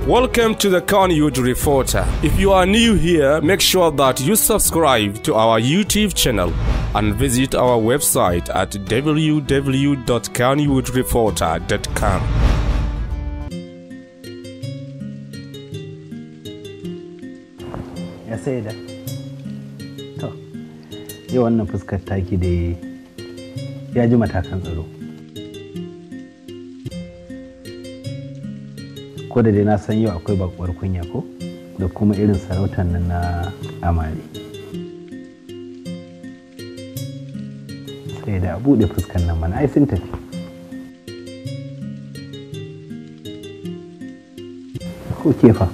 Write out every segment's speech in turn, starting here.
Welcome to the Kannywood Reporter. If you are new here, make sure that you subscribe to our YouTube channel and visit our website at www.kannywoodreporter.com. Ya sai da to, yau wannan fuskar taki da ya ji matakan tsaro. Ko da dai na san yau akwai bakuwar kunya ko da kuma irin sarautar nan na amare. Sai da a buɗe fuskar nan mana, ai sun tafi. Ko kefa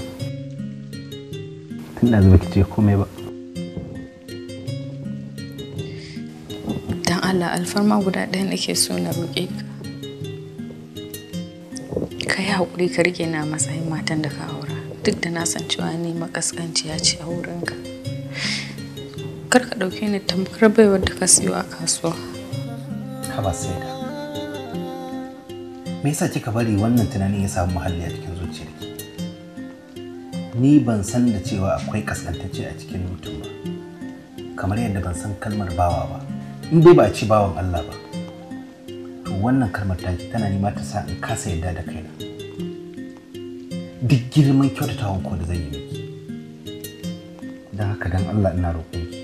tun da zuba ki ce komai ba. Dan Allah, alfarma guda ɗaya nake so na roƙe ka. Ka yi haƙuri ka rike na matsayin matan da ka aura, duk da na san cewa ni makaskanciya ce a wurinka. Kar ka ɗauke ni tamkar baiwar da ka siyo a kasuwa. Haba sai da, me yasa kika bari wannan tunanin ya samu muhalli a cikin zuciyarki? Ni ban san da cewa akwai kaskantacce a cikin mutum ba, kamar yadda ban san kalmar bawa ba. In dai ba a ci bawan Allah ba, to wannan kalmar taki tana nema ta sa in kasa yadda da kaina, duk girman kyautatawan ko da zan yi miki. Don haka, don Allah, ina roƙon ki,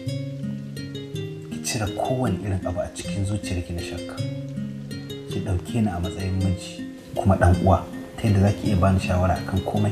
ki cire kowane irin abu a cikin zuciyarki na shakka. Ki ɗauke ni a matsayin miji kuma ɗan uwa, ta yadda za ki iya bani shawara akan komai.